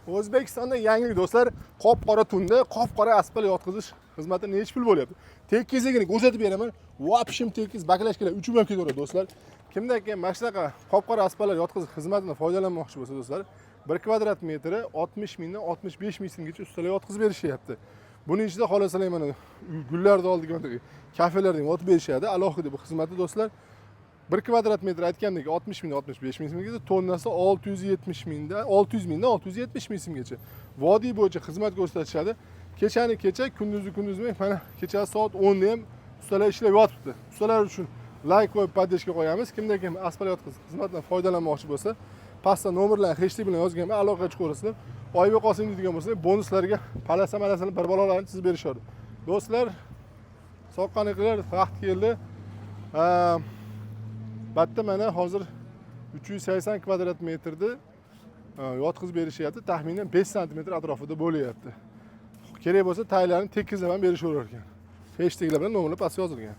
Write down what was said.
O'zbekistonda yangilik, do'stlar, qop qora tunda qop qora asfalt yotqizish xizmati nechi pul bo'lyapti? Tekisligini ko'rsatib beraman. Вообщем tekis, баклажка lar uchib ham ketaveradi, do'stlar. Kimda kim mana shunaqa qop qora asfaltlar yotqizish xizmatini foydalanmoqchi bo'lsa, do'stlar, 1 kvadrat metri 60 mingdan 65 ming so'mgacha ustalar yotqizib berishyapti. Buning ichida xohlasalar, mana gullarni oldiga, mana kafelarga ham yotib berishadi alohida bu xizmatni, do'stlar. 1 kvadrat metr, aytgandek, 60 ming 65 ming so'mgacha, tonnasi 670 mingdan 600 mingdan 670 ming so'mgacha. Vodiy bo'yicha xizmat ko'rsatishadi. Kechani kecha, kunduzni kunduz, mana kechasi soat 10 da ham ustalar ishlab yotibdi. Ustalar uchun layk qo'yib, поддержка qo'yamiz. Kimda kim asfalt yotqizish xizmatidan foydalanmoqchi bo'lsa, pastda nomerlar, heshteg bilan yozganman, aloqaga chiqaverasizlar. Oybek Qosim deydigan bo'lsa, bonuslarga полоса malasani, bir balolarni chizib berishadi. Do'stlar, soqqanikilar, vaqt keldi. Batta mana hozir 380 kvadrat metrni yotqizib berishyapti. Taxminan 5 santimetr atrofida bo'lyapti. Kerak bo'lsa, taylarini tekizlab ham berishaverar ekan. Heshteglar bilan nomerlar pastga yozilgan.